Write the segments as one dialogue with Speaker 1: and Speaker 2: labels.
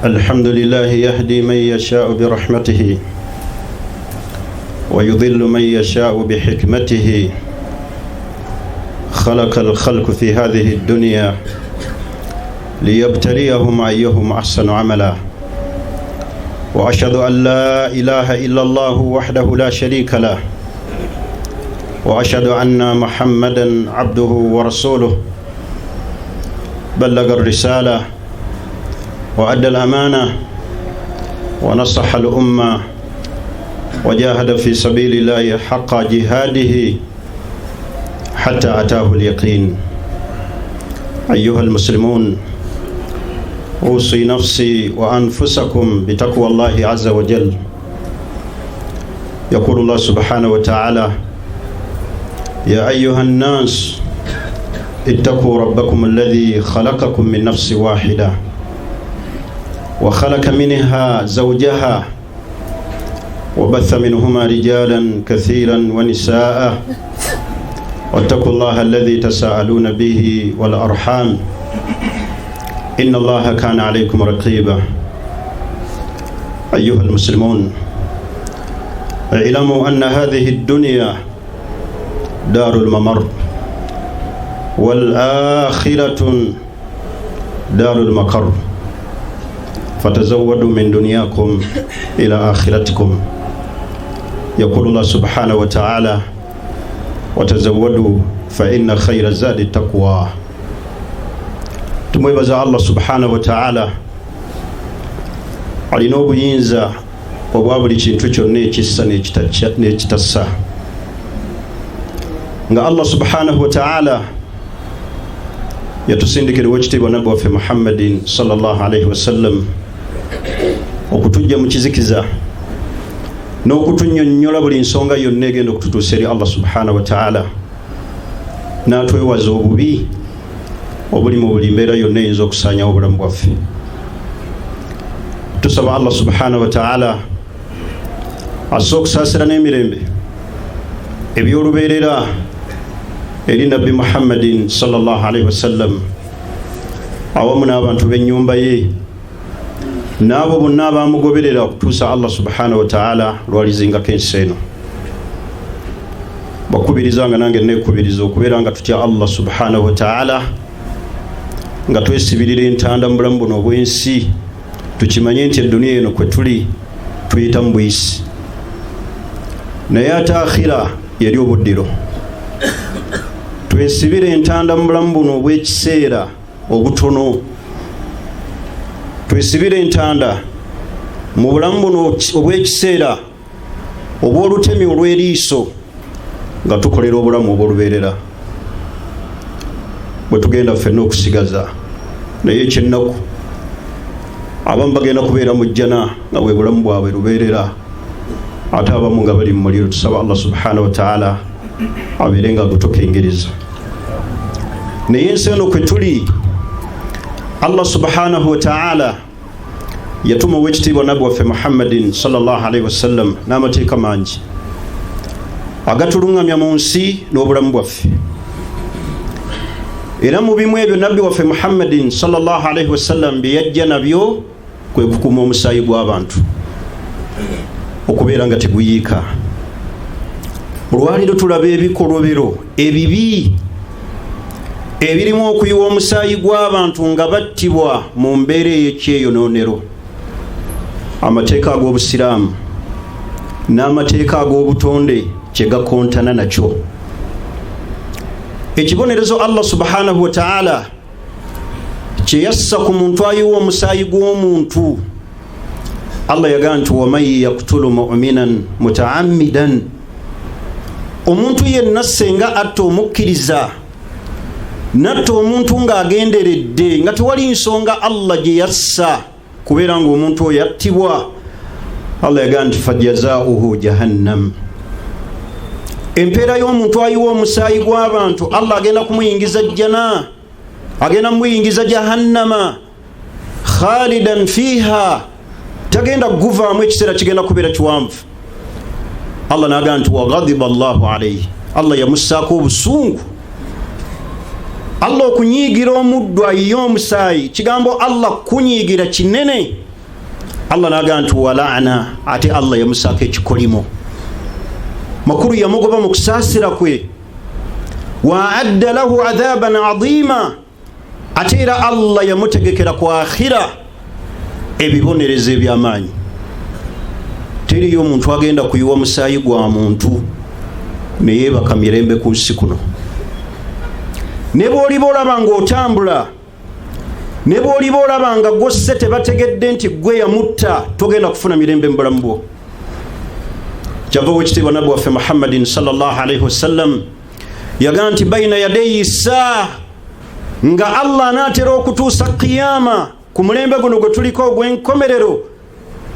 Speaker 1: الحمد لله يهدي من يشاء برحمته ويضل من يشاء بحكمته. خلق الخلق في هذه الدنيا ليبتليهم أيهم أحسن عملا. وأشهد أن لا إله إلا الله وحده لا شريك له، وأشهد أن محمدا عبده ورسوله، بلغ الرسالة وأدى الأمانة ونصح الأمة وجاهد في سبيل الله حق جهاده حتى أتاه اليقين. أيها المسلمون، أوصي نفسي وأنفسكم بتقوى الله عز وجل. يقول الله سبحانه وتعالى: يا أيها الناس اتقوا ربكم الذي خلقكم من نفس واحدة وخلق منها زوجها وبث منهما رجالا كثيرا ونساء، واتقوا الله الذي تساءلون به والأرحام إن الله كان عليكم رقيبا. أيها المسلمون، اعلموا أن هذه الدنيا دار الممر، والآخرة دار المقر، فتزودوا من دنياكم إلى آخرتكم. يقول الله سبحانه وتعالى: وتزودوا فإن خير الزاد التقوى. Tumwebaza Allah subhanahu wataala alina obuyinza obwa buli kintu kyonna ekissa n'ekitassa. Nga Allah subhanahu wataala yatusindikira owekitiibwa nabbi waffe Muhammadin sallallahu alaihi wasallam okutujja mu kizikiza n'okutunnyonnyola buli nsonga yonna egenda okututuusa eri Allah subhanahu wataala, n'atwewaza obubi obuli mu buli mbeera yonna eyinza okusaanyawo obulamu bwaffe. Tusaba Allah subhanahu wataala asse okusaasira n'emirembe ebyolubeerera eri nabbi Muhammadin sallallahu alaihi wasallam awamu n'abantu b'ennyumba ye n'abo bonna abamugoberera okutuusa Allah subhanahu wataala lwalizingako ensi eno. Bakubiriza nga nange neekubiriza okubeera nga tutya Allah subhanahu wataala, nga twesibirira entanda mu bulamu buno obw'ensi, tukimanye nti eduniya eno kwe tuli tuyita mu buyisi, naye ate akhira yeri obuddiro. Twesibire entanda mu bulamu buno obw'ekiseera obutono, twesibire entanda mu bulamu buno obw'ekiseera obw'olutemi olw'eriiso, nga tukolera obulamu obw'olubeerera bwe tugenda ffenna okusigaza. Naye ekyennaku, abamu bagenda kubeera mu jjana nga bwe bulamu bwabwe lubeerera, ate abamu nga bali mu muliro. Tusaba Allah subhanahu wataala abeere nga agutukengereza. Naye ensi eno kwe tuli, Allah subhanahu wataala yatuma owekitiibwa nabbi waffe Muhammadin sallallahu alaihi wasallam n'amateeka mangi agatuluŋŋamya mu nsi n'obulamu bwaffe. Era mu bimu ebyo nabbi waffe Muhammadin sallallahu alaihi wasallam bye yajja nabyo kwe kukuuma omusaayi gw'abantu okubeera nga teguyiika. Olwaliro tulaba ebikolobero ebibi ebirimu okuyiwa omusaayi gw'abantu nga battibwa mu mbeera ey'ekyeyonoonero. Amateeka ag'obusiraamu n'amateeka ag'obutonde kye gakontana nakyo. Ekibonerezo Allah subhanahu wataala kye yassa ku muntu ayiwa omusaayi gw'omuntu, Allah yagamba nti: waman yaktulu muminan mutaammidan, omuntu yenna senga atta omukkiriza, natta omuntu ng'agenderedde, nga tewali nsonga Allah gye yassa kubeera ng'omuntu oyo attibwa, Allah yagamba nti fajazauhu jahannam. Empeera y'omuntu ayiwa omusaayi gw'abantu, Allah agenda kumuyingiza jjana, agenda mumuyingiza jahannama khalidan fiiha, tagenda kuguvaamu, ekiseera kigenda kubeera kiwanvu. Allah nagamba nti waghadiba llahu alaihi, Allah yamussaako obusungu. Allah okunyiigira omuddu ayiye omusaayi, kigambo Allah kunyiigira kinene. Allah nagaa nti walana, ate Allah yamusaako ekikolimo. Makulu yamugoba mu kusaasira kwe. Wa adda lahu adhaban adhima, ate era Allah yamutegekera ku akhira ebibonerezo ebyamaanyi. Teriyo omuntu agenda kuyiwa musaayi gwa muntu neyeebaka mirembe ku nsi kuno. Ne bw'oliba olaba ng'otambula, ne bw'oliba olaba nga gwosse tebategedde nti gwe yamutta, togenda kufuna mirembe mu bulamu bwo. Kyava wekitiibwa nabbi waffe Muhammadin sallallahu alaihi wasallam yagaa nti baina yadeyi saa, nga Allah anaatera okutuusa kiyama ku mulembe guno gwe tuliko ogw'enkomerero,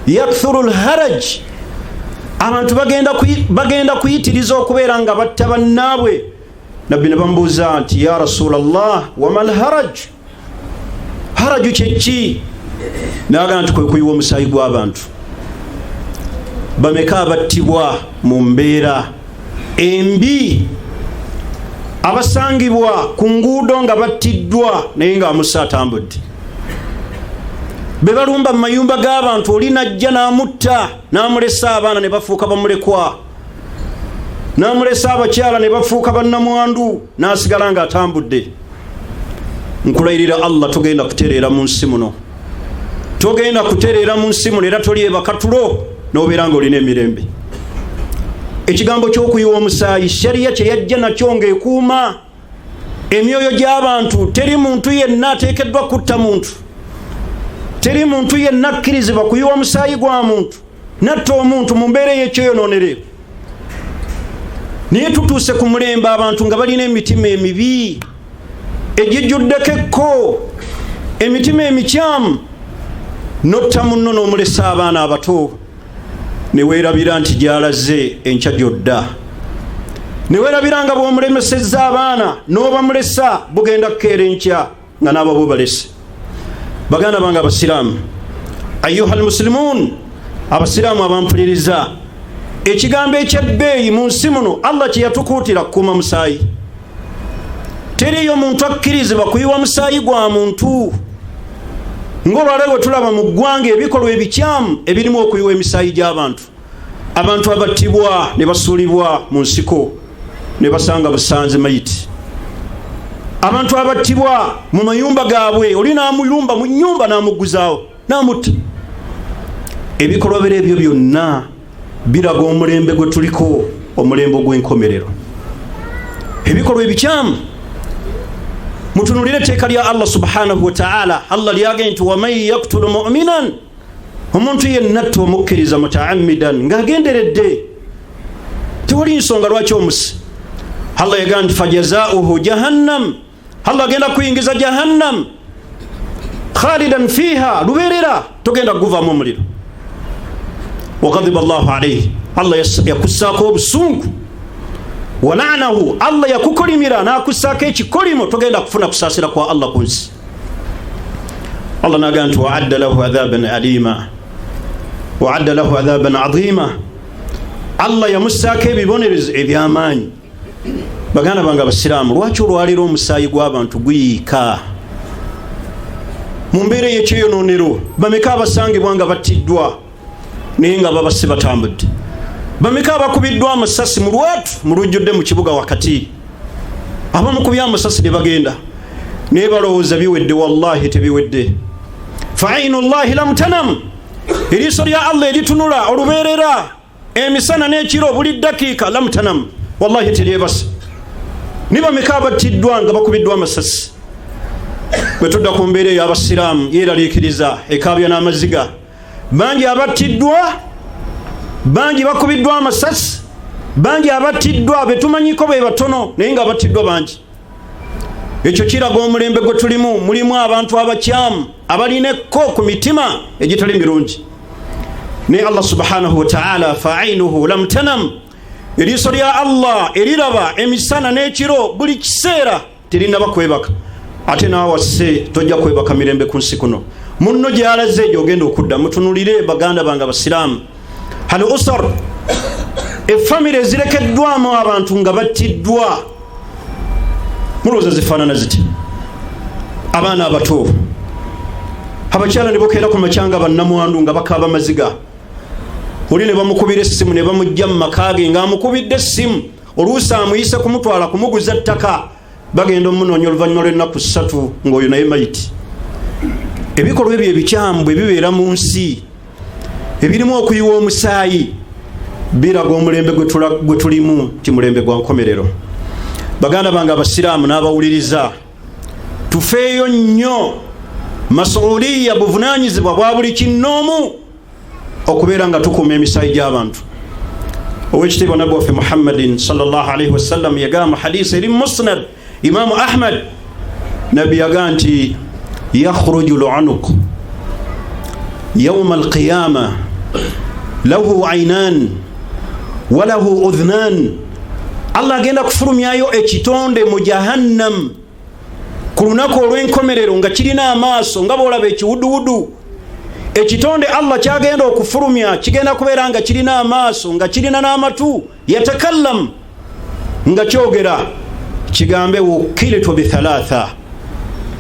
Speaker 1: yakthuru lharaj, abantu bagenda kuyitiriza okubeera nga batta bannaabwe. Nabbi ne bamubuuza nti ya rasulallah, wama lharaj, haraju kyeki? Naga nti kwe kuyiwa omusaayi gw'abantu. Bameka abattibwa mu mbeera embi, abasangibwa ku nguudo nga battiddwa naye nga amusa atambudde, be balumba mu mayumba g'abantu, oli najja n'amutta n'amulesa abaana ne bafuuka bamulekwa, n'amulesa abakyala ne bafuuka bannamwandu, n'asigala ng'atambudde. Nkulayirira Allah, togenda kutereera mu nsi muno, togenda kutereera mu nsi muno, era tolyebaka tulo n'obeera ng'olina emirembe. Ekigambo ky'okuyiwa omusaayi shariya kye yajja nakyo ng'ekuuma emyoyo gy'abantu. Teri muntu yenna ateekeddwa kutta muntu, teri muntu yenna akkirizibwa kuyiwa musaayi gwa muntu natta omuntu mu mbeera ey'ekyeyonoonere. Naye tutuuse ku mulembe abantu nga balina emitima emibi egijjuddeko ekko, emitima emikyamu, notta munno n'omulesa abaana abato, ne weerabira nti gy'alaze enkya gy'odda, ne weerabira nga bw'omulemesezza abaana n'obamulesa bugenda kukeera enkya nga n'abo bo balese. Baganda bange abasiraamu, ayuha almusilimuun, abasiraamu abampuliriza, ekigambo ekyebbeeyi mu nsi muno Allah kye yatukuutira kukuuma musaayi. Teriyo muntu akkirizibwa kuyiwa musaayi gwa muntu, ng'olwaleero bwe tulaba mu ggwanga ebikolwa ebikyamu ebirimu okuyiwa emisaayi gy'abantu, abantu abattibwa ne basuulibwa mu nsiko ne basanga busanze mayiti, abantu abattibwa mu mayumba gaabwe, oli n'amulumba mu nyumba n'amugguzaawo n'amutta. Ebikolwa biro ebyo byonna biraga omulembe gwe tuliko, omulembe ogw'enkomerero, ebikolwa ebikyamu. Mutunulire etteeka lya Allah subhanahu wataala. Allah lyagee nti waman yaktulu muminan, omuntu yenna atta omukkiriza mutaamidan, ng'agenderedde, tewali nsonga lwaki omusi. Allah yagaa nti fajazauhu jahannam, Allah agenda kuyingiza jahannam, khalidan fiha, lubeerera, togenda kuguvaamu omuliro. Waghadiba llahu alaihi, Allah yakussaako obusungu. Walanahu, Allah yakukolimira n'akussaako ekikolimo, togenda kufuna kusaasira kwa Allah ku nsi. Allah nagaa nti waadda lahu adhaban alima, waadda lahu adhaban adhima, Allah yamussaako ebibonerezo ebyamaanyi. Baganda bange abasiraamu, lwaki olwaleero omusaayi gw'abantu guyiika mu mbeera ey'ekyeyononero? Bameka abasangibwa nga battiddwa naye nga babasi batambudde? Bameka abakubiddwa amasasi mu lwatu mu lujjudde mu kibuga wakati? Abamukubye amasasi ne bagenda naye balowooza biwedde. Wallahi tebiwedde. Fa ainu llahi lam tanam, eriiso lya Allah eritunula olubeerera emisana n'ekiro buli dakiika, lam tanam, wallahi teryebasa. Ni bameka abattiddwa nga bakubiddwa amasasi? Bwe tudda ku mbeera ey'abasiraamu yeeraliikiriza, ekaabya n'amaziga. Bangi abattiddwa, bangi bakubiddwa amasasi, bangi abattiddwa betumanyiko be batono, naye nga abattiddwa bangi. Ekyo kiraga omulembe gwe tulimu, mulimu abantu abakyamu abalina ekko ku mitima egitali mirungi. Naye Allah subhanahu wataala, fa ainuhu lam tanam, eriiso lya Allah eriraba emisana n'ekiro buli kiseera terinaba kwebaka. Ate naawasse tojja kwebaka mirembe ku nsi kuno. Munno gyalaze gyogenda okudda. Mutunulire baganda bange abasiraamu, hal usar, efamire ezirekeddwamu abantu nga battiddwa, mulowooza zifaanana ziti? Abaana abato, Abakyala ne bokeera ku macyanga bannamwandu nga bakaaba maziga. Oli ne bamukubira essimu ne bamujja mu maka ge ng'amukubidde essimu, oluusi amuyise kumutwala kumuguza ttaka, bagenda omunoonya oluvannyuma lw'ennaku 3 ng'oyo naye mayiti. Ebikolwa ebyo ebikyamu bwe bibeera mu nsi ebirimu okuyiwa omusaayi biraga omulembe gwe tulimu ti mulembe gwa nkomerero. Baganda bange abasiraamu n'abawuliriza, tufeeyo nnyo. Masuuliya buvunaanyizibwa bwa buli kinnoomu okubeera nga tukuuma emisaayi gy'abantu. Owekitiibwa nabbi waffe Muhammadin sallallahu alaihi wasallam yagamba hadisi eri Musnad Imamu Ahmad, nabbi yagaa nti yakhruju lunuq yauma alqiyama lahu ainan walahu udhnan. Allah agenda kufulumyayo ekitonde mu Jahannam ku lunaku olw'enkomerero nga kirina amaaso nga bwolaba ekiwuduwudu. Ekitonde Allah kyagenda okufulumya kigenda kubeera nga kirina amaaso nga kirina n'amatu, yatakallamu, nga kyogera, kigambe wukiritu bithalatha,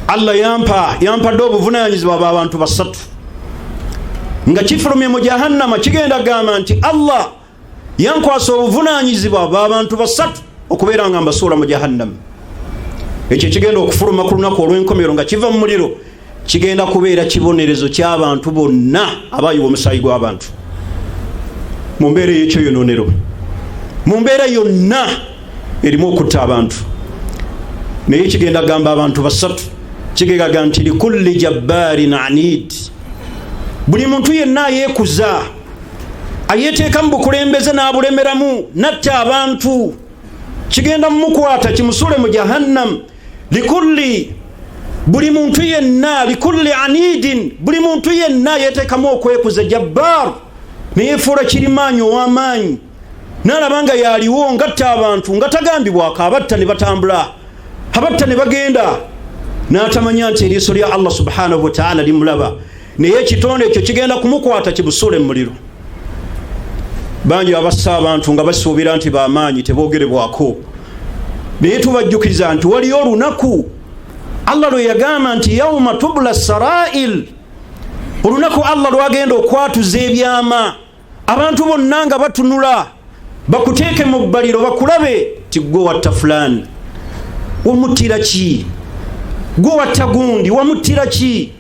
Speaker 1: Allah yampadde obuvunanyizibwa bw'abantu basatu. Nga kifulumye mu Jahannama kigenda gamba nti Allah yankwasa obuvunanyizibwa bw'abantu basatu okubeera nga mbasuula mu Jahannama. Ekyo kigenda okufuluma ku lunaku olw'enkomerero nga kiva mu muliro kigenda kubeera kibonerezo ky'abantu bonna abayiwa omusaayi gw'abantu mu mbeera ey'ekyeyononero, mu mbeera yonna erimu okutta abantu. Naye kigenda gamba abantu basatu, kigenda gamba nti likulli jabbarin anid, buli muntu yenna ayeekuza ayeteeka mu bukulembeze n'abulemeramu n'atta abantu, kigenda mumukwata kimusule mu Jahannam. Likulli, buli muntu yenna, likulli anidin, buli muntu yenna yeteekamu okwekuza, jabbar, neyefuula kirimaanyi ow'amaanyi n'alaba nga yaliwo ngatta abantu nga tagambibwako, abatta ne batambula, abatta ne bagenda, n'atamanya nti eriiso lya Allah subhanahu wataala limulaba. Naye ekitonde ekyo kigenda kumukwata kibusuule mu muliro. Bangi abassa abantu nga basuubira nti bamaanyi teboogerebwako, naye tubajjukiza nti waliyo olunaku Allah lwe yagamba nti yauma tubula sarail, olunaku Allah lwagenda okwatuza ebyama, abantu bonna nga batunula, bakuteeke mu bbaliro bakulabe ti gwe watta fulani, wamuttira ki? Gwe watta gundi, wamuttira ki?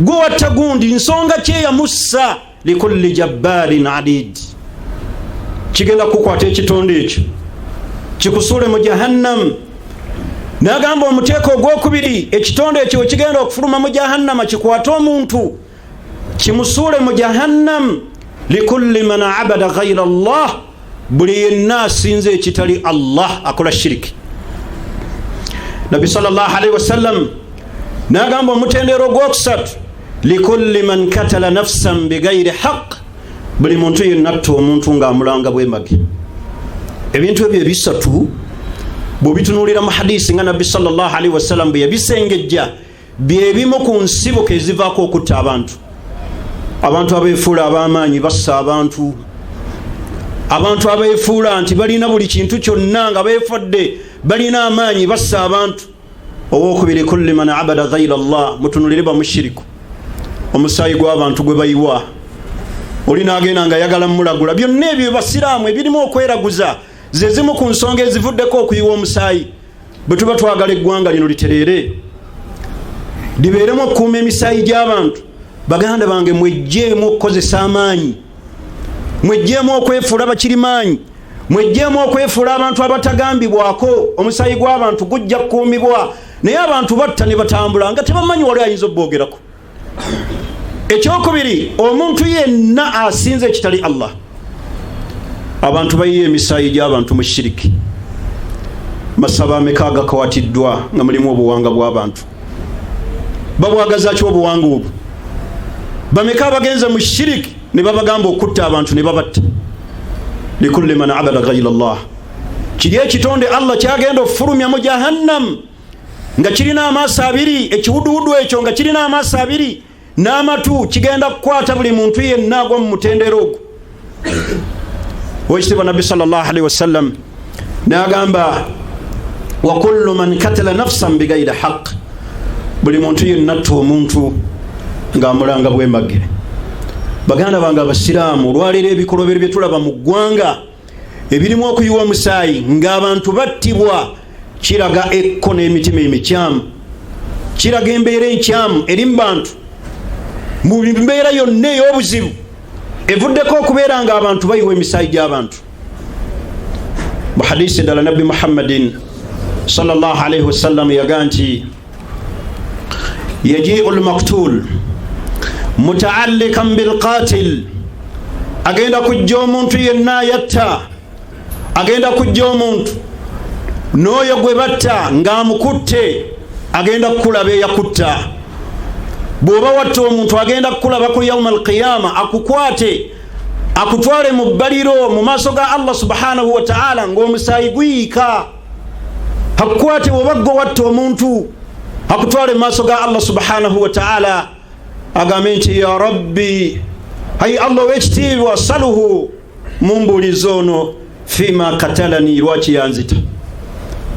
Speaker 1: Gwe watta gundi, nsonga ki eyamussa? Likulli jabbarin adid, kigenda kukwata ekitonde ekyo kikusuule mu Jahannam. Nagamba omuteeko ogwokubiri, ekitonde ekyo wekigenda okufuluma mu Jahannama kikwate omuntu kimusuule mu Jahannam. Likulli man abada ghaira Allah, buli yenna asinza ekitali Allah akola shiriki. Nabbi sallallahu alaihi wasallam nagamba omutendero ogwokusatu, likulli man katala nafsan bigairi haq, buli muntu yenna atta omuntu ng'amulanga bwemage. Ebintu ebyo ebisatu bw'obitunuulira mu hadisi nga nabbi sallallahu alaihi wasallam bwe yabisengejja, byebimu ku nsibuko ezivaako okutta abantu. Abantu abeefuula ab'amaanyi bassa abantu, abantu abeefuula nti balina buli kintu kyonna nga beefadde balina amaanyi bassa abantu. Owokubiri, kulli man abada ghaira Allah, mutunulire bamushiriku, omusaayi gw'abantu gwe bayiwa, oli n'agenda nga ayagala mulagula. Byonna ebyo basiraamu ebirimu okweraguza ze zimu ku nsonga ezivuddeko okuyiwa omusaayi. Bwe tuba twagala eggwanga lino litereere libeeremu okukuuma emisaayi gy'abantu, baganda bange mwejjeemu okukozesa amaanyi, mwejjeemu okwefuula bakirimaanyi, mwejjeemu okwefuula abantu abatagambibwako. Omusaayi gw'abantu gujja kukuumibwa, naye abantu batta ne batambula nga tebamanyi wali ayinza obboogerako. Ekyokubiri, omuntu yenna asinza ekitali Allah, abantu bayiye emisaayi gy'abantu mu shiriki. Masaba ameka agakwatiddwa nga mulimu obuwanga bw'abantu? Babwagaza ki obuwanga obwo? Bameka abagenze mu shiriki ne babagamba okutta abantu ne babatta? Likulli man abada ghaira Allah, kiri ekitonde Allah kyagenda okufulumya mu Jahannam nga kirina amaaso abiri, ekiwuduwudu ekyo nga kirina amaaso abiri n'amatu, kigenda kukwata buli muntu yenna agwa mu mutendera ogwo. Owekitiibwa nabbi sallallahu alaihi wasallam n'agamba wa kullu man katala nafsan bigairi haq, buli muntu yenna atta omuntu Ng'amulanga bwemagere. Baganda bange abasiraamu, olwaleero ebikolobero bye tulaba mu ggwanga ebirimu okuyiwa omusaayi ng'abantu battibwa kiraga ekko n'emitima emikyamu, kiraga embeera enkyamu eri mu bantu. Mu mbeera yonna ey'obuzibu evuddeko okubeera nga abantu bayiwa emisaayi gy'abantu. Mu hadisi endala, Nabbi Muhammadin sallallahu alaihi wasallam yaga nti yajiu lmaktul mutaallikan bilqatil, agenda kujja omuntu yenna ayatta, agenda kujja omuntu n'oyo gwe batta ng'amukutte, agenda kukulaba eyakutta. Bw'oba watta omuntu, agenda kukulaba ku yauma alqiyama, akukwate akutwale mu bbaliro mu maaso ga Allah subhanahu wataala ng'omusaayi guyiika. Akukwate bw'oba gwe watta omuntu, akutwale mu maaso ga Allah subhanahu wataala, agambe nti ya rabbi, ayi Allah ow'ekitiibwa, saluhu, mumbuuliza ono, fima katalani, lwaki yanzita.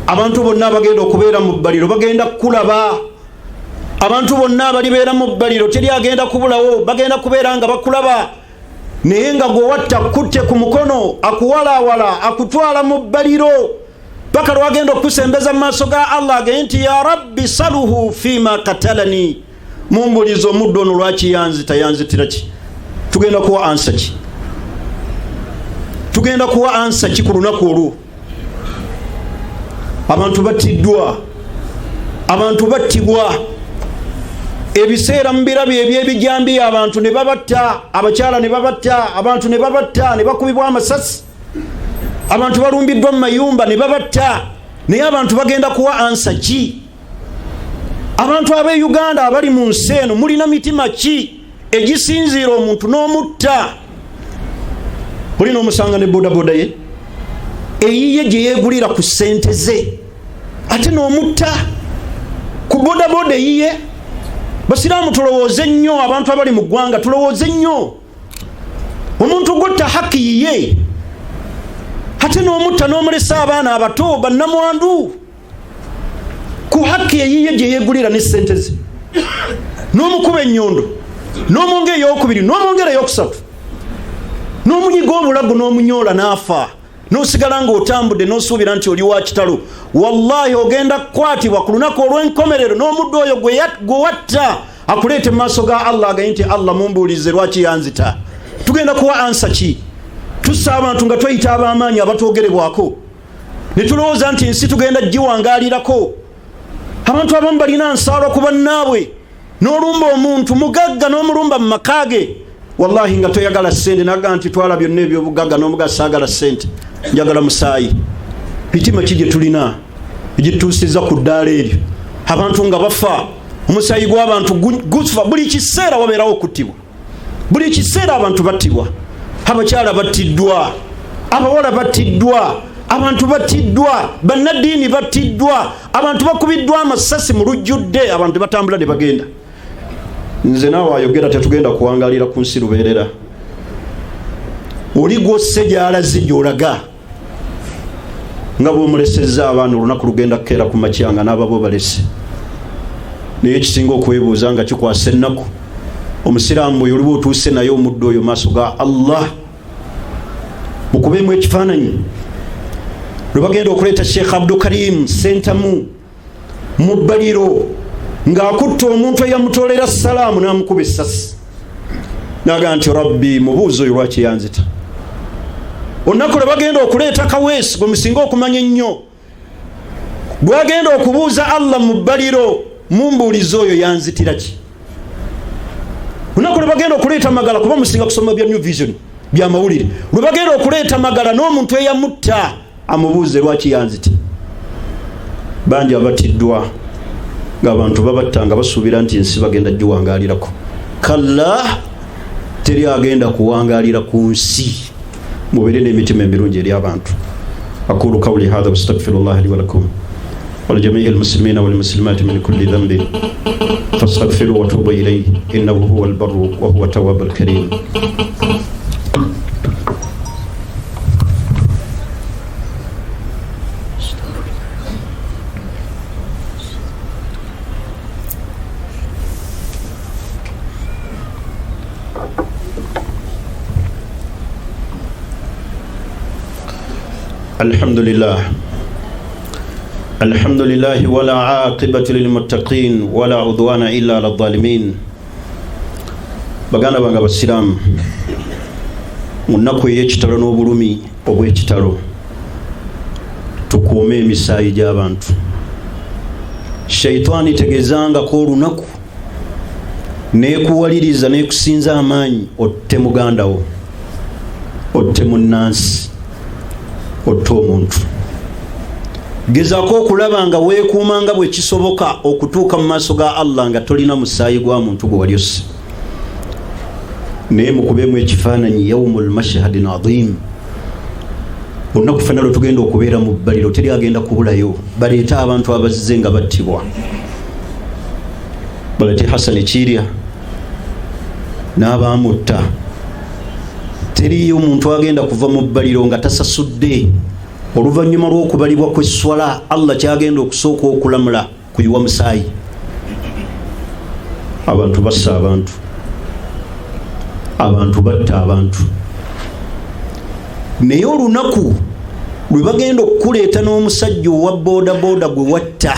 Speaker 1: Abantu bonna abagenda okubeera mu bbaliro bagenda kukulaba. Abantu bonna abalibeera mu bbaliro teri agenda kubulawo, bagenda kubeera nga bakulaba, naye nga gwe watta kutte ku mukono, akuwalawala akutwala mu bbaliro paka lwagenda okukusembeza mu maaso ga Allah, agende nti ya rabbi saluhu fima katalani, mumbuliza omuddu ono lwaki yanzita, yanzitira ki? Tugenda kuwa ansa ki? Tugenda kuwa ansa ki ku lunaku olwo? Abantu battiddwa, abantu battibwa ebiseera mu birabyo ebyebijambiya, abantu ne babatta, abakyala ne babatta, abantu ne babatta, ne bakubibwa amasasi, abantu balumbiddwa mu mayumba ne babatta. Naye abantu bagenda kuwa ansa ki? Abantu ab'e Uganda abali mu nsi eno, mulina mitima ki egisinziira omuntu n'omutta? Olina omusanga ne bodaboda ye eyiye gye yeegulira ku ssente ze, ate n'omutta ku bodaboda eyiye. Basiraamu, tulowooze nnyo. Abantu abali mu ggwanga, tulowooze nnyo. Omuntu gwotta haki yiye, ate n'omutta n'omulesa abaana abato bannamwandu ku haki eyiye gye yeegulira ne ssente ze, n'omukuba ennyondo, n'omwongera eyokubiri, n'omwongera eyokusatu, n'omunyiga obulago, n'omunyoola n'afa, n'osigala ng'otambudde n'osuubira nti oli wa kitalo. Wallahi ogenda kukwatibwa ku lunaku olw'enkomerero n'omuddu oyo gwe watta, akuleete mu maaso ga Allah, agaye nti Allah, mumbuulize lwaki yanzita. Tugenda kuwa ansa ki? Tussa abantu nga tweyita ab'amaanyi abatwogerebwako, ne tulowooza nti ensi tugenda giwangaalirako. Abantu abamu balina nsaalwa ku bannaabwe, n'olumba omuntu mugagga, n'omulumba mu maka ge, wallahi nga toyagala ssente, naga nti twala byonna ebyobugagga, n'omuga saagala ssente, njagala musaayi. Mitima ki gye tulina egituusiza ku ddaala eryo? Abantu nga bafa, omusaayi gw'abantu gufa buli kiseera, wabeerawo okuttibwa buli kiseera, abantu battibwa, abakyala battiddwa, abawala battiddwa, abantu battiddwa, bannaddiini battiddwa, abantu bakubiddwa amasasi mu lujjudde, abantu batambula ne bagenda. Nze naawe ayogera tetugenda kuwangalira ku nsi lubeerera. Oli gwosse gyalazi gyolaga nga bwomulesezza abaana, olunaku lugenda kukeera ku makya nga n'ababo balese. Naye ekisinga okwebuuza nga kikwasa ennaku, omusiraamu bwe oliba otuuse naye omuddu oyo maaso ga Allah, mukubeemu ekifaananyi lwe bagenda okuleeta Sheekh Abdukarim Sentamu mu bbaliro ng'akutta omuntu eyamutolera salaamu n'amukuba essasi, naga nti rabbi, mubuuzi oyo lwaki yanzita. Olunaku lwe bagenda okuleeta Kaweesi gwe musinga okumanya ennyo, gwagenda okubuuza Allah mu bbaliro, mumbuuliza oyo yanzitira ki? Olunaku lwe bagenda okuleeta Magala, kuba musinga kusoma bya New Vision byamawulire, lwe bagenda okuleeta Magala n'omuntu eyamutta amubuuze lwaki yanzita. Bangi abatiddwa ng'abantu babatta nga basuubira nti ensi bagenda giwangaalirako. Kalla, teri agenda kuwangaalira ku nsi. Mubeere n'emitima emirungi eri abantu. Aqulu qawli hadha wastaghfirullah li walakum ولجميع المسلمين والمسلمات من كل ذنب فاستغفروا وتوبوا إليه إنه هو البر وهو التواب الكريم. Alhamdulillah, alhamdulillahi wala aqibatu lilmuttaqin wala udwana illa ala dhalimin. Baganda bange abasiraamu, mu nnaku ey'ekitalo n'obulumi obw'ekitalo, tukuume emisaayi gy'abantu. Shaitaani tegezangako olunaku nekuwaliriza nekusinza amaanyi otte muganda wo, otte munnansi, otte omuntu. Gezaako okulaba nga weekuuma nga bwe kisoboka okutuuka mu maaso ga Allah nga tolina musaayi gwa muntu gwe wali osse. Naye mukubeemu ekifaananyi yaumu lmashhadin adhim, olunaku fena lwe tugenda okubeera mu bbaliro, teri agenda kubulayo. Baleete abantu abazze nga battibwa, balete Hasani Kiirya n'abaamutta. Teriyo omuntu agenda kuva mu bbaliro nga tasasudde. Oluvannyuma lw'okubalibwa kw'esswala, Allah kyagenda okusooka okulamula kuyiwa musaayi. Abantu bassa abantu, abantu batta abantu. Naye olunaku lwe bagenda okukuleeta n'omusajja owa boodabooda gwe watta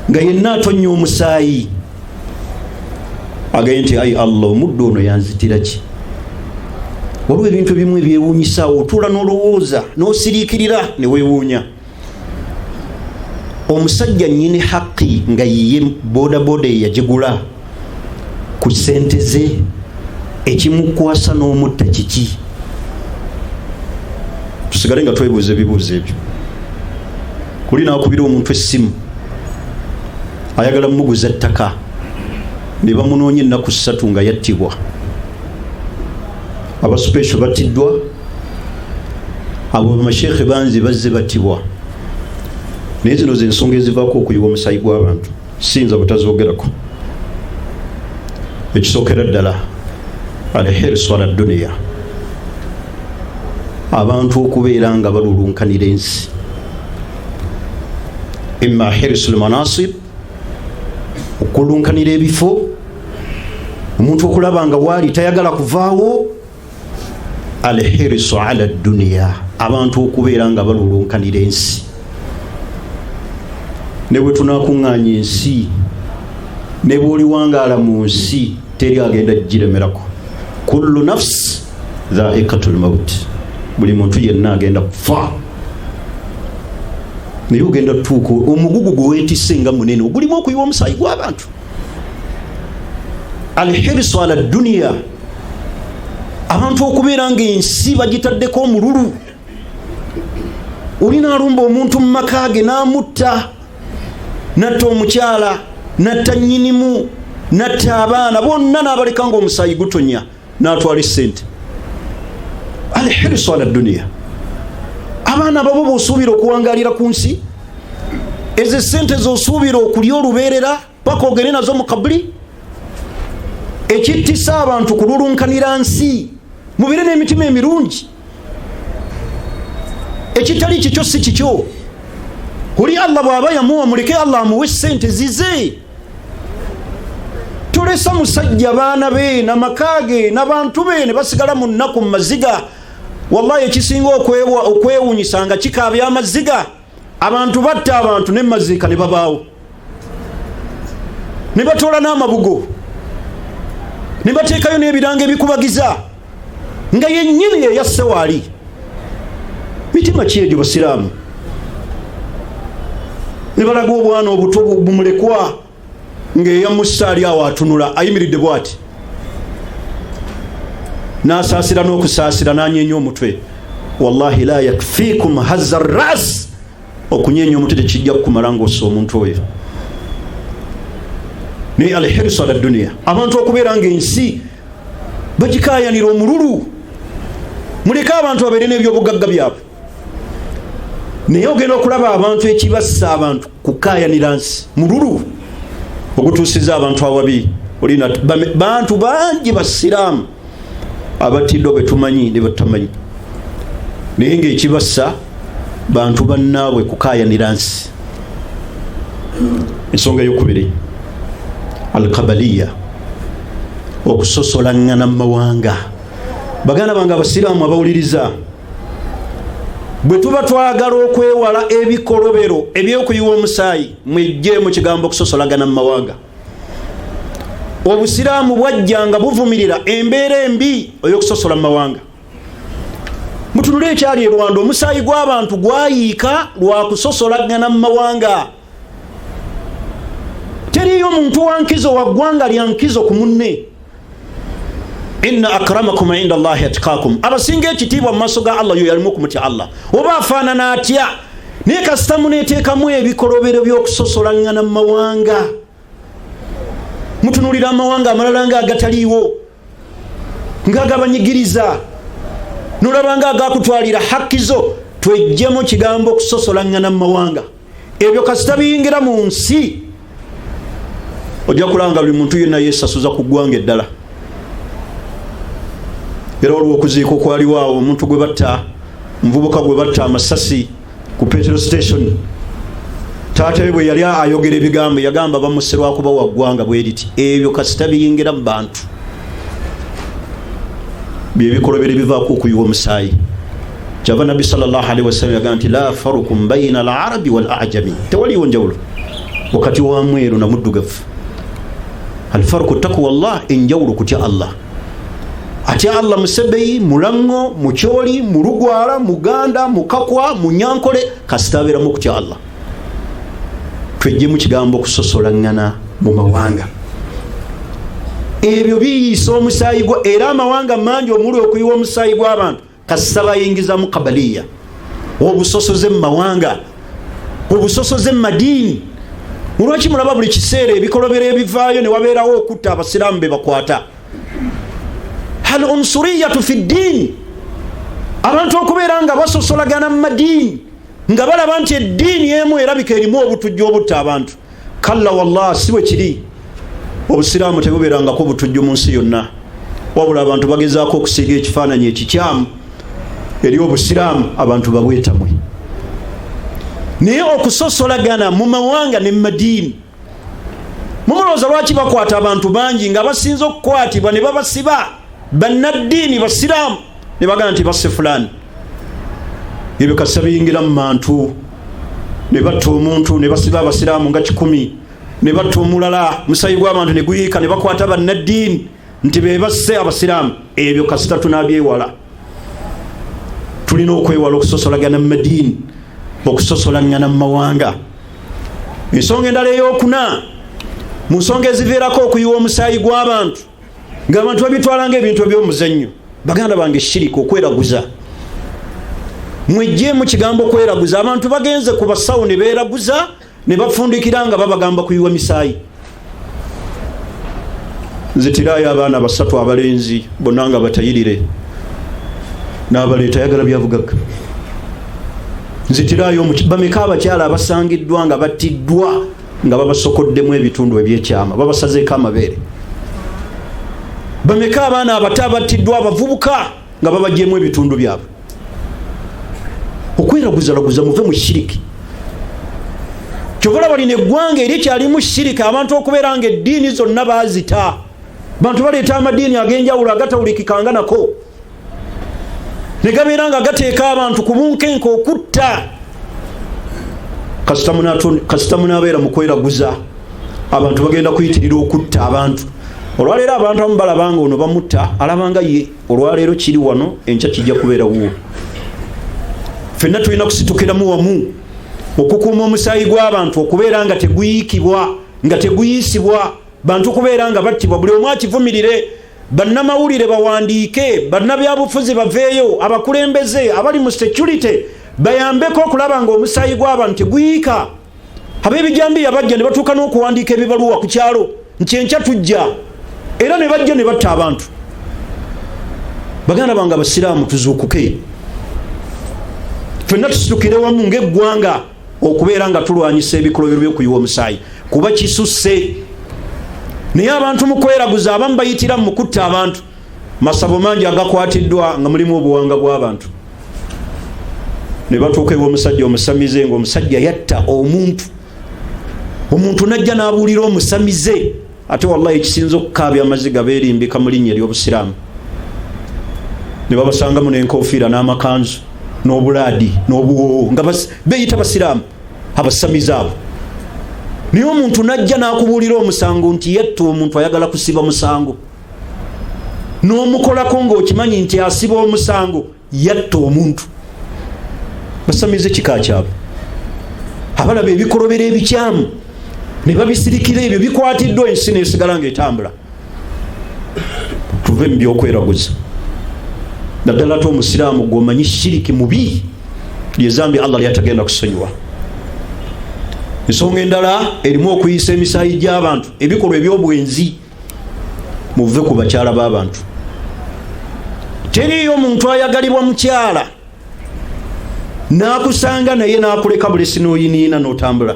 Speaker 1: nga yenna atonnya omusaayi, agaye nti ayi Allah, omuddu ono yanzitira ki? Waliwo ebintu ebimu ebyewuunyisaawo, otuula n'olowooza n'osiriikirira ne weewuunya. Omusajja nnyini haqi nga yiye boodabooda ye yagigula ku ssente ze, ekimukwasa n'omutta kiki? Tusigale nga twebuuza ebibuuzo ebyo. Kuli naakubira omuntu essimu ayagala mumuguza ttaka, ne bamunoonya ennaku 3 nga yattibwa. Abasupesho battiddwa, abo bamasheekhe bangi bazze battibwa. Naye zino zensonga ezivaako okuyiwa omusaayi gw'abantu, siyinza butazoogerako. Ekisookera ddala, alhirsu ala duniya, abantu okubeera nga balulunkanira ensi. Imma hirsu lmanasib, okulunkanira ebifo, omuntu okulaba nga waali tayagala kuvaawo. Alhirsu ala duniya, abantu okubeera nga balulunkanira ensi. Ne bwe tunakuŋŋaanya ensi, ne bw'oliwangaala mu nsi, teri agenda giremerako. Kullu nafsi dhaikatul maut, buli muntu yenna agenda kufa. Naye ogenda tutuuka omugugu gwe weetisse nga munene, ogulimu okuyiwa omusaayi gw'abantu. Alhirsu ala duniya, abantu okubeera nga ensi bagitaddeko omululu. Oli naalumba omuntu mu maka ge n'amutta, natta omukyala, natta nnyinimu, natta abaana bonna, n'abaleka nga omusaayi gutonya, n'atwala essente. Alhirsu ala duniya, abaana babo b'osuubira okuwangalira ku nsi, ezo esente z'osuubira okulya olubeerera paka ogende nazo mu kabuli. Ekittisa abantu kululunkanira nsi, mubeere n'emitima emirungi. Ekitali kikyo si kikyo. Oli Allah bw'aba yamuwa, muleke Allah amuwe sente zize. Tolesa musajja baana be namaka ge nabantu be ne basigala mu nnaku mu maziga. Wallahi, ekisinga okwewunyisa nga kikaabya amaziga, abantu batta abantu nemaziika ne babaawo, ne batoola n'amabugo ne bateekayo n'ebirango ebikubagiza nga yennyini yeyasse waali. Mitima ki egyo, basiraamu? Ne balaga obwana obuto bumulekwa ng'eyamussa ali awo atunula, ayimiridde bw'ati, n'asaasira n'okusaasira n'anyeenya omutwe. Wallahi, la yakfikum haza ras, okunyeenya omutwe tekijja kukumala ng'ossa omuntu oyo. Naye alhirsu ala duniya, abantu okubeera nga ensi bagikayanira omululu. Muleke abantu babeere n'ebyobugagga byabwe, naye ogenda okulaba abantu ekibassa abantu kukayanira nsi, mululu ogutuusiza abantu awabi. Olina bantu bangi basiraamu abattiddwa betumanyi ne batamanyi, naye ngaekibassa bantu bannaabwe kukayanira nsi. Ensonga eyokubiri, alkabaliya, okusosolangana mu mawanga. Baganda bange abasiraamu abawuliriza, Bwe tuba twagala okwewala ebikolobero ebyokuyiwa omusaayi, mwejje mu kigambo okusosolagana mu mawanga. Obusiraamu bwajja nga buvumirira embeera embi ey'okusosola mu mawanga. Mutunule ekyali e Rwanda, omusaayi gw'abantu gwayiika lwa kusosolagana mu mawanga. Teriyo muntu wa nkizo wa ggwanga lya nkizo ku munne. Inna akramakum inda Allahi atikakum, abasinga ekitiibwa mu maaso ga Allah yo yalimu okumutya Allah, oba afaanana atya. Naye kasita muneeteekamu ebikolobero by'okusosolangana mu mawanga, mutunulira amawanga amalala nga agataliiwo, ngaagabanyigiriza, nolaba nga agakutwalira hakki zo. Twejjemu kigambo okusosolangana mu mawanga. Ebyo kasita biyingira mu nsi, ojja kulanga buli muntu yenna yesasuza ku ggwanga eddala. Era waliwo okuziika okwaliwo awo, omuntu gwe batta, omuvubuka gwe batta amasasi ku petrol station. Taata we bwe yali ayogera ebigambo, yagamba bamusse lwakuba wa ggwanga bwe riti. Ebyo kasita biyingira mu bantu, byebikolobero ebivaako okuyiwa omusaayi. Kyava Nabbi salllahalihi wasallam yagamba nti la farukum baina al arabi wal ajami, tewaliwo njawulo wakati wa mweru na muddugavu. Alfaruku takuwa llah, enjawulo kutya Allah. Atya Allah musebeyi, mulaŋŋo, mukyoli, mulugwala, muganda, mukakwa, munyankole, kasita abeeramu okutya Allah. Twejjemu kigambo okusosolangana mu mawanga. Ebyo biyiisa omusaayi gwa, era amawanga mangi omuli okuyiwa omusaayi gw'abantu kasita bayingizamu kabaliya, obusosoze mu mawanga, obusosoze mu madiini. Olwaki mulaba buli kiseera ebikolobero ebivaayo ne wabeerawo okutta abasiraamu be bakwata? Hal unsuriyatu fi ddiini, abantu okubeera nga basosolagana mu madiini, nga balaba nti eddiini emu erabika erimu obutujju obutta abantu. Kalla wallah, si bwe kiri. Obusiraamu tebubeerangako butujju mu nsi yonna, wabula abantu bagezaako okusiiga ekifaananyi ekikyamu eri obusiraamu, abantu babwetamwe. Naye okusosolagana mu mawanga ne madiini, mumulowooza lwaki bakwata abantu bangi nga basinze okukwatibwa ne babasiba bannaddiini basiraamu, ne bagamba nti basse fulani? Ebyo kasita biyingira mu bantu ne batta omuntu ne basiba abasiraamu nga 100, ne batta omulala, musayi gw'abantu ne guyiika, ne bakwata bannaddiini nti be basse abasiraamu. Ebyo kasita tunabyewala. Tulina okwewala okusosolagana mu madiini, okusosolagana mu mawanga. Ensonga endala eyokuna mu nsonga eziviirako okuyiwa omusaayi gw'abantu, ng'abantu babitwala ng'ebintu eby'omuzannyo, baganda bange, shirika, okweraguza. Mwejjeemu kigambo kweraguza. Abantu bagenze ku basawo ne beeraguza ne bafundikira nga babagamba kuyiwa misaayi. Nzitirayo abaana basatu abalenzi, bonna nga batayirire, n'abaleeta, ayagala byabugagga. Nzitirayo bameka abakyala abasangiddwa nga battiddwa, nga babasokoddemu ebitundu ebyekyama, babasazeeko amabeere? Bameka abaana abato abattiddwa, abavubuka, nga babagyemu ebitundu byabwe? Okweraguzalaguza, muve mu shiriki. Kyova balina eggwanga erikyalimu shiriki, abantu okubeera nga eddiini zonna bazita, bantu baleeta amadiini ag'enjawulo agatawulikikanga nako, ne gabeera nga gateeka abantu ku bunkenke okutta. Kasita munaabeera mu kweraguza, abantu bagenda kuyitirira okutta abantu. Olwaleero abantu abamu balabanga ono bamutta, alabanga ye olwaleero kiri wano, enkya kijja kubeera wuwo. Ffenna tulina kusitukiramu wamu okukuuma omusaayi gw'abantu okubeera nga teguyiikibwa, nga teguyiisibwa, bantu kubeera nga battibwa. Buli omu akivumirire, bannamawulire bawandiike, bannabyabufuzi baveeyo, abakulembeze abali mu security bayambeko okulaba nga omusaayi gw'abantu teguyiika. Ab'ebijambiya bajja ne batuuka n'okuwandiika ebibaluwa ku kyalo nti enkya tujja, era ne bajja ne batta abantu. Baganda bange abasiraamu, tuzuukuke ffenna, tusitukire wamu ng'eggwanga okubeera nga tulwanyisa ebikolobero by'okuyiwa omusaayi, kuba kisusse. Naye abantu mu kweraguza abamu bayitira mu kutta abantu. Masabo mangi agakwatiddwa nga mulimu obuwanga bw'abantu, ne batuuka ew'omusajja omusamize, ng'omusajja yatta omuntu, omuntu najja n'abuulira omusamize. Ate wallahi ekisinza okukaabya amaziga, beerimbika mu linnya ery'obusiraamu, ne babasangamu n'enkofiira n'amakanzu. N'obulaadi n'obuwoowo nga beyita basiraamu, abasamize abo. Naye omuntu najja n'akubuulira omusango nti yatta omuntu, ayagala kusiba musango, n'omukolako ng'okimanyi nti asiba omusango, yatta omuntu. Basamize kika kyabwe abalaba ebikolobero ebikyamu ne babisirikira, ebyo bikwatiddwa, ensi nesigala ngaetambula. Tuve mu byokweraguza, naddala te omusiraamu gwomanyi shiriki mubi, lyezambi Allah lyatagenda kusonyiwa. Ensonga endala erimu okuyisa emisaayi gy'abantu, ebikolwa ebyobwenzi. Muve ku bakyala b'abantu. Teriiyo muntu ayagalibwa mukyala nakusanga naye nakuleka bulesi noyiniina notambula.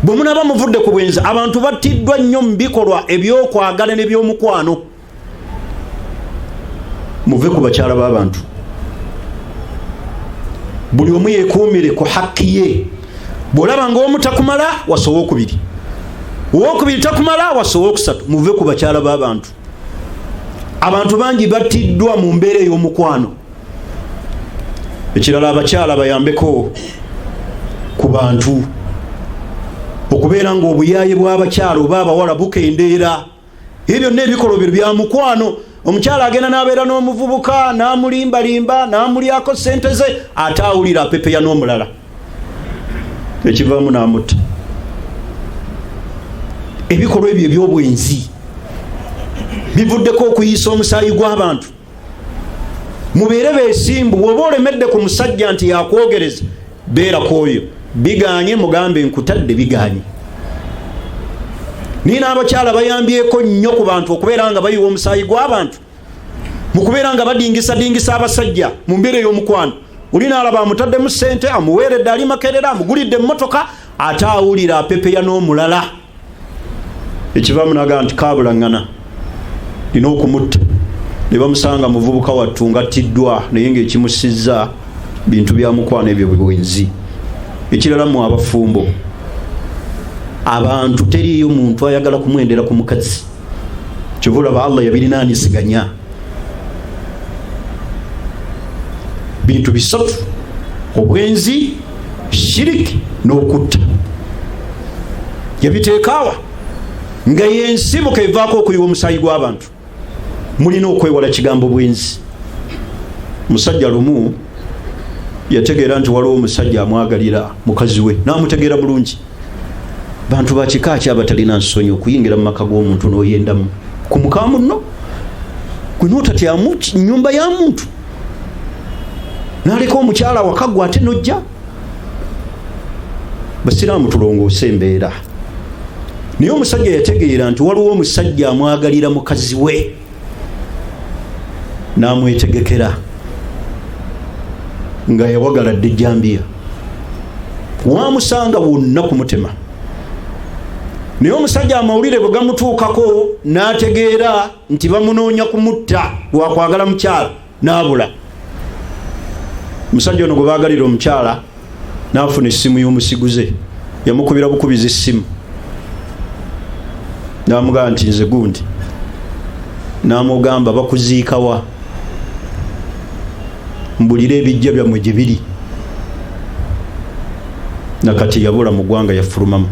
Speaker 1: Bwe munaba muvudde ku bwenzi, abantu battiddwa nnyo mu bikolwa ebyokwagala nebyomukwano. Muve ku bakyala b'abantu, buli omu yekuumire ku hakki ye. Bwolaba nga omu takumala, wasa owokubiri, owokubiri takumala, wasa owokusatu. Muve ku bakyala b'abantu. Abantu bangi battiddwa mu mbeera ey'omukwano. Ekirala, abakyala bayambeko ku bantu okubeera nga obuyaye bw'abakyala oba abawala bukendeera. Ebyo byonna ebikolobero bya mukwano. Omukyala agenda n'abeera n'omuvubuka, n'amulimbalimba, n'amulyako sente ze, ate awulira apepeya n'omulala, ekivaamu n'amutta. Ebikolwa ebyo ebyobwenzi bivuddeko okuyisa omusaayi gw'abantu. Mubeere besimbu. Bwoba olemedde ku musajja nti yakwogereza, beera kwoyo. Biganye, mugambe nkutadde, biganye. Naye n'abakyala bayambyeko nnyo ku bantu okubeera nga bayiwa omusaayi gw'abantu mu kubeera nga badingisadingisa abasajja mu mbeera ey'omukwano. Oli naalaba amutaddemu sente, amuweeredde, ali Makerera, amugulidde emmotoka, ate awulira apepeya n'omulala, ekivaamu nagaa nti kabulaŋŋana, nina okumutta. Ne bamusanga muvubuka wattu nga attiddwa, naye ngaekimusizza bintu bya mukwano ebyo bwenzi. Ekirala, mu abafumbo, abantu teriiyo muntu ayagala kumwendera ku mukazi. Kyova olaba Allah yabirinaanisiganya bintu bisatu: obwenzi, shiriki n'okutta. Yabiteekaawa nga yensibuka evaako okuyiwa omusaayi gw'abantu. Mulina okwewala kigambo bwenzi. Musajja lumu yategeera nti waliwo omusajja amwagalira mukazi we, namutegeera bulungi. Bantu bakika ki abatalina nsonyi okuyingira mu maka g'omuntu n'oyendamu ku muka munno, gwe notatyamu nyumba ya muntu, naleka omukyala waka gwe ate nojja? Basiraamu, tulongoose embeera. Naye omusajja yategeera nti waliwo omusajja amwagalira mukazi we, n'amwetegekera nga yawagaladde ejjambiya, wamusanga wonna kumutema. Naye omusajja amawulire bwe gamutuukako, n'ategeera nti bamunoonya kumutta lwakwagala mukyala, n'abula. Omusajja ono gwe baagalira omukyala n'afuna essimu y'omusiguze. Yamukubira bukubiza essimu, n'amugamba nti nze gundi, n'amugamba bakuziikawa, mbulire ebijja byammwe gye biri. Nakati yabula mu ggwanga, yafulumamu.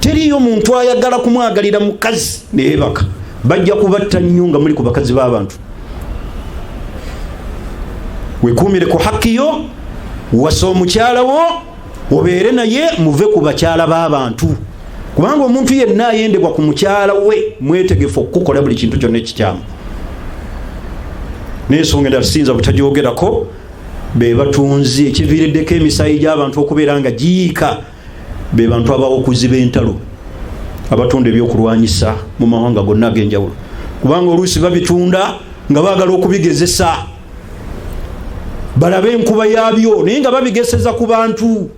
Speaker 1: Teriyo muntu ayagala kumwagalira mukazi neyebaka. Bajja kubatta nnyo nga muli ku bakazi b'abantu. Wekuumire ku hakki yo, wasa omukyala wo, obeere naye. Muve ku bakyala b'abantu, kubanga omuntu yenna ayendebwa ku mukyala we mwetegefu okukukola buli kintu kyonna ekikyamu. N'ensonga endala siyinza butagyogerako, be batunzi. Ekiviiriddeko emisaayi gy'abantu okubeera nga giyiika be bantu abawokuzi b'entalo, abatunda ebyokulwanyisa mu mawanga gonna ag'enjawulo, kubanga oluusi babitunda nga baagala okubigezesa balabe enkuba yaabyo, naye nga babigeseza ku bantu.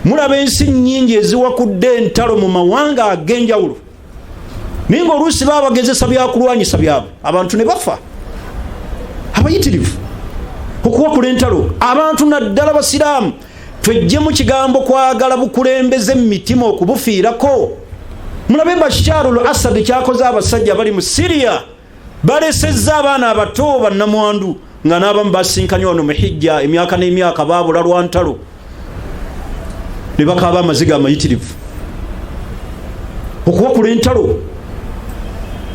Speaker 1: Mulaba ensi nyingi eziwakudde entalo mu mawanga ag'enjawulo, naye nga oluusi babagezesa byakulwanyisa byabwe, abantu ne bafa abayitirivu okuwakula entalo. Abantu naddala basiraamu, twejjemu kigambo kwagala bukulembeze mu mitima okubufiirako. Mulabe Basharul Asad kyakoze abasajja bali mu Siriya. Balesezza abaana abato bannamwandu nga n'abamu basinkanye wano mu hijja emyaka n'emyaka, baabula lwa ntalo ne bakaaba amaziga amayitirivu. Okuwakula entalo,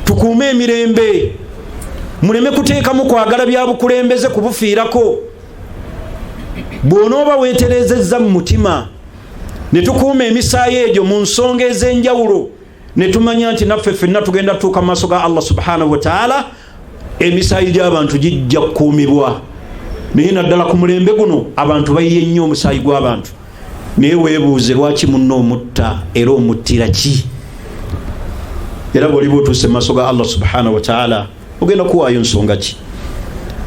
Speaker 1: tukuume emirembe, muleme kuteekamu kwagala bya bukulembeze kubufiirako. Bw'onooba weeterezezza mu mutima ne tukuuma emisaayi egyo mu nsonga ez'enjawulo, ne tumanya nti naffe ffenna tugenda tutuuka mu maaso ga Allah subhanahu wa taala, emisaayi gy'abantu gijja kukuumibwa. Naye naddala ku mulembe guno abantu bayiye nnyo omusaayi gw'abantu. Naye weebuuze lwaki munno omutta era omuttira ki? Era bw'oliba otuuse mu maaso ga Allah subhanahu wa taala ogenda kuwaayo nsonga ki?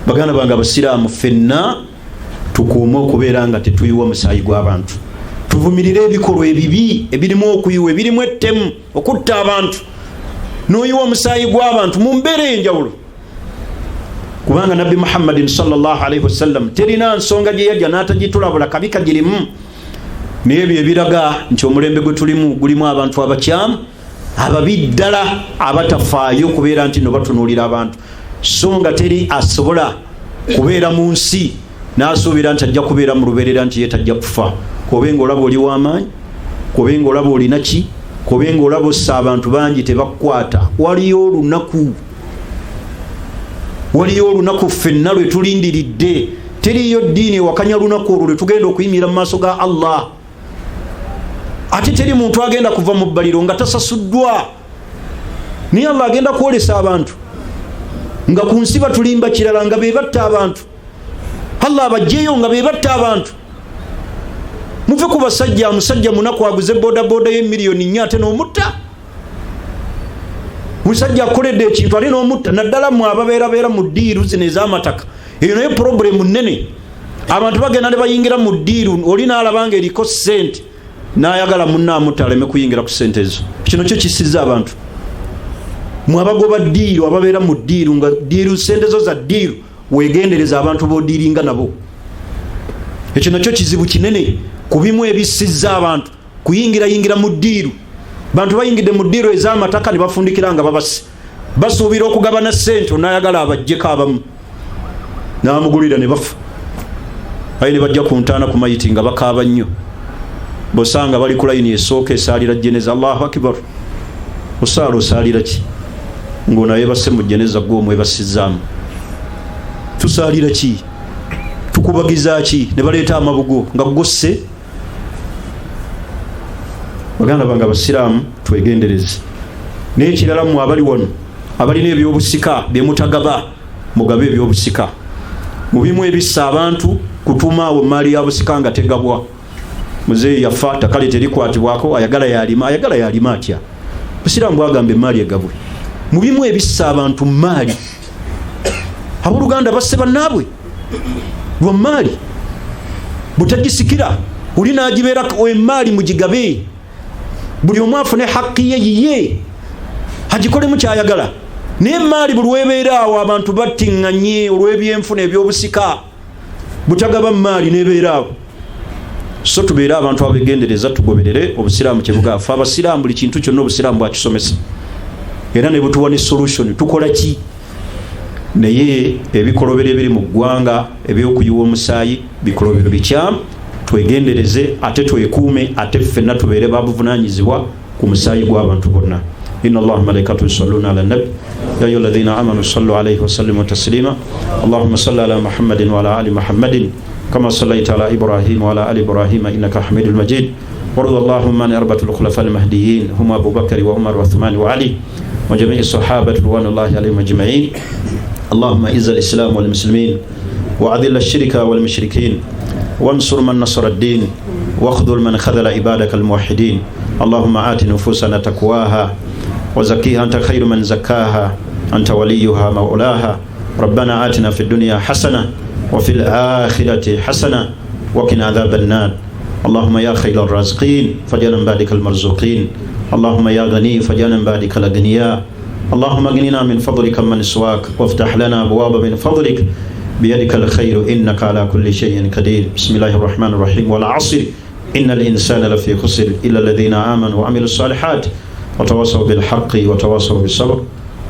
Speaker 1: Baganda bange abasiraamu, ffenna tukuume okubeera nga tetuyiwa musaayi gw'abantu, tuvumirire ebikolwa ebibi ebirimu okuyiwa, ebirimu ettemu, okutta abantu n'oyiwa omusaayi gw'abantu mu mbeera ey'enjawulo. Kubanga Nabbi Muhammadin sallallahu alaihi wasallam terina nsonga gye yajja n'atagitulabula kabi kagirimu. Naye ebyo ebiraga nti omulembe gwe tulimu gulimu abantu abakyamu, ababi ddala, abatafaayo kubeera nti no batunuulira abantu, so nga teri asobola kubeera mu nsi n'asuubira nti ajja kubeera mu lubeerera, nti ye tajja kufa. Kobe nga olaba oli w'amaanyi, kobe nga olaba olina ki, kobe nga olaba ossa abantu bangi tebakukwata, waliyo olunaku, waliyo olunaku ffenna lwe tulindiridde. Teriyo ddiini ewakanya lunaku olwo lwe tugenda okuyimirira mu maaso ga Allah. Ate teri muntu agenda kuva mu bbaliro nga tasasuddwa. Naye Allah agenda kwolesa abantu nga ku nsi batulimba kirala, nga be batta abantu. Allah abajjeyo nga be batta abantu. Muve ku basajja. Musajja munaku aguze bodaboda ye miliyoni 4 ate n'omutta. Musajja akoledde ekintu ate n'omutta. Naddala mwe ababeerabeera mu ddiiru zino ez'amataka, eyo naye problemu nnene. Abantu bagenda ne bayingira mu ddiiru, oli n'alaba nga eriko ssente n'ayagala munne amutta aleme kuyingira ku ssente ezo. Kino kyo kisiza abantu. Mwe abagoba ddiiru, ababeera mu ddiiru nga ddiiru ssente zo za ddiiru, weegendereza abantu b'odiiringa nabo. Ekyo nakyo kizibu kinene ku bimu ebisizza abantu kuyingirayingira mu ddiiru. Bantu bayingidde mu ddiiru ez'amataka ne bafundikira nga babase, basuubira okugabana ssente, onayagala abajjeko abamu n'amugulira ne bafa. Aye ne bajja ku ntaana ku mayiti nga bakaaba nnyo, bosanga bali ku layini esooka esaalira jeneza. Allahu akbar! Osaala osaalira ki ng'ono ayebase mu jeneza gwe omwebasizaamu? Tusaalira ki? Tukubagiza ki? Ne baleeta amabugo nga gosse. Baganda bange abasiraamu, twegendereze. Naye ekirala, mmwe abali wano abalina ebyobusika byemutagaba, mugabe ebyobusika. Mu bimu ebissa abantu kutuuma awo emaali ya busika nga tegabwa. Muzeeyi yafa, ttaka lye terikwatibwako, ayagala yalima. Ayagala yalima atya? Busiraamu bwagamba emaali egabwe. Mu bimu ebissa abantu maali, abooluganda basse bannaabwe lwa maali butagisikira, oli nagibeera. Emaali mugigabe, buli omu afune hakki ye yiye, agikolemu kyayagala. Naye emaali buli webeera awo abantu battiŋŋanye olw'ebyenfuna, ebyobusika, butagaba maali nebeera awo. So tubeere abantu abegendereza, tugoberere obusiraamu kyebugaa. Fe abasiraamu buli kintu kyonna obusiraamu bwakisomesa era ne butuwa ne solution, tukola ki. Naye ebikolobero ebiri mu ggwanga ebyokuyiwa omusaayi bikolobero bikyamu. Twegendereze ate twekuume, ate ffenna tubeere babuvunanyizibwa ku musaayi gw'abantu bonna. إن الله وملائكته يصلون على النبي يا أيها الذين آمنوا صلوا عليه وسلموا تسليما. اللهم صل على محمد وعلى آل محمد كما صليت على إبراهيم وعلى آل إبراهيم إنك حميد المجيد. وارض اللهم عن أربعة الخلفاء المهديين، هم أبو بكر وعمر وعثمان وعلي، وجميع الصحابة رضوان الله عليهم أجمعين. اللهم اعز الإسلام والمسلمين، وأذل الشرك والمشركين، وانصر من نصر الدين، واخذل من خذل عبادك الموحدين. اللهم آت نفوسنا تقواها وزكيها، أنت خير من زكاها، أنت وليها مولاها. ربنا آتنا في الدنيا حسنة وفي الآخرة حسنة وقنا عذاب النار. اللهم يا خير الرازقين فاجعلنا من عبادك المرزوقين. اللهم يا غني فاجعلنا من عبادك الأغنياء. اللهم اغننا من فضلك عمن سواك، وافتح لنا أبواب من فضلك، بيدك الخير إنك على كل شيء قدير. بسم الله الرحمن الرحيم. والعصر، إن الإنسان لفي خسر، إلا الذين آمنوا وعملوا الصالحات وتواصوا بالحق وتواصوا بالصبر.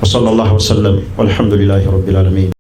Speaker 1: Wasala llahu wasallam walhamdulilahi rabbilalamin.